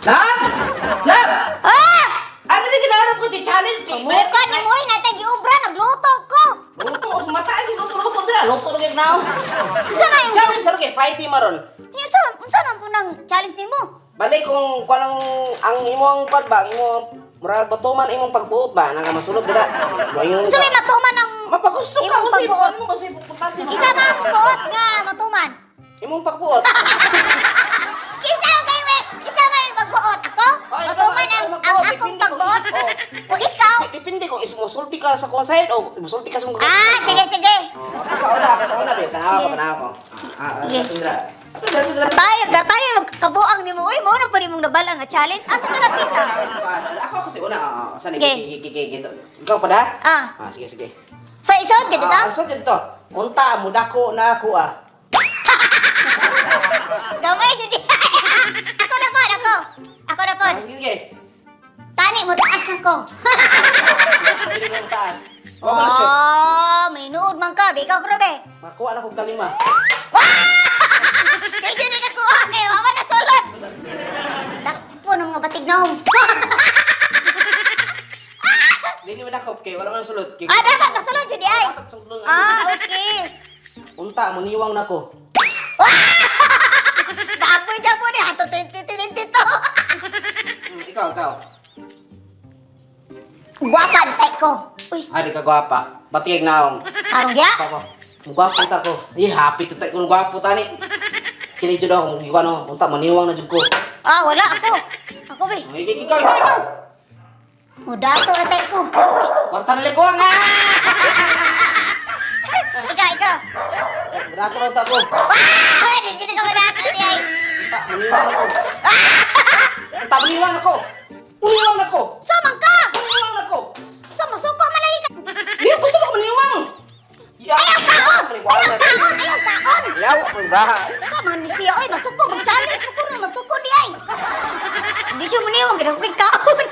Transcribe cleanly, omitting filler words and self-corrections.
Love! Love! Ah! Ano din ginanap ko? Di challenge kay Bukan ni mo, natay giobra, nagluto ko. Luto, mata si luto luto dira. Luto na gyud now. Unsa na yung Challenge sa kay fighting maron. Unsa unsa man po nang challenge nimo? Balik kung kanang ang imong kwan ba, ang imong murag batuman imong pagbuot ba nang masulod dira. Mayon. Unsa may matuman ang Mapagusto ka imong kasi pagbuot? ano mo kasi importante mo. Isa man ang buot nga matuman. Imong pagbuot. Isa kay we, isa man yung pagbuot ako? Ay, Matuman ikaw, ang ikaw ang magbuot, akong depende kung- pagbuot. Oh. Kung ikaw, Depende kung ismusulti ka sa kung side o musulti ka sa kung ah, sige sige. Oh, ako sa una, be. Tanawa ko, tanawa ko. Ah, ah, Sige. dira. Dira, dira. Tayo, tayo magkabuang nimo. Uy, mao na pa nimong nabala nga challenge. Asa ka napita? Ako ako si una. Oo, saan? Okay. Sige, sige, sige. Ikaw pa da? Ah. Ah, sige, sige. Sa isod gid Ah, ta? so dito. Unta mudako na ako ah. Gamay jud. Ako na pod, ako. Ako na pod. Ah, sige, sige. Tani mo taas na ko. Pili ko taas. Oh, man shoot. Oh, maninuod man ka. Di ikaw grabe. Makuha na kog kalima. Kay jud ni kakuha kay mama na sulod. Dakpo ng mga batig naong. Dili mo dakop kay wala man sulod. Kay Ah, dapat masulod jud di ay. Dapat sulod. Ah, okay. Unta muniwang nako. Gaapoy dyan po ni ato 2022. Ikaw, ikaw. Gwapa na tay ko. Uy, Ay, di ka gwapa. Batigay naong. karong ya. Ako. Mugwapo ta ko. Eh, happy to tay kung gwapo tani. Kini jud ako mugikuan no. Unta maniwang na jud ko. Ah, wala ako. Ako be. Ay, ikaw, ikaw, ikaw. Mudato na tay ko. Uy, Kwarta na likuang ah. ikaw, ikaw. Mudako na ta ko. Ah, di jud ka mudato di ay. Unta maniwang nako. Unta maniwang nako. Uniwang nako. So man ka. Uniwang nako. So masuko man lagi ka. Di gusto ko maniwang. Ya. Ayaw kaon. Ayaw kaon, ayaw kaon. Yaw, ba. Sa man ni siya oy masuko mag-challenge mo kuno masuko di ay. Hindi siya muniwang gid ako kay kaon.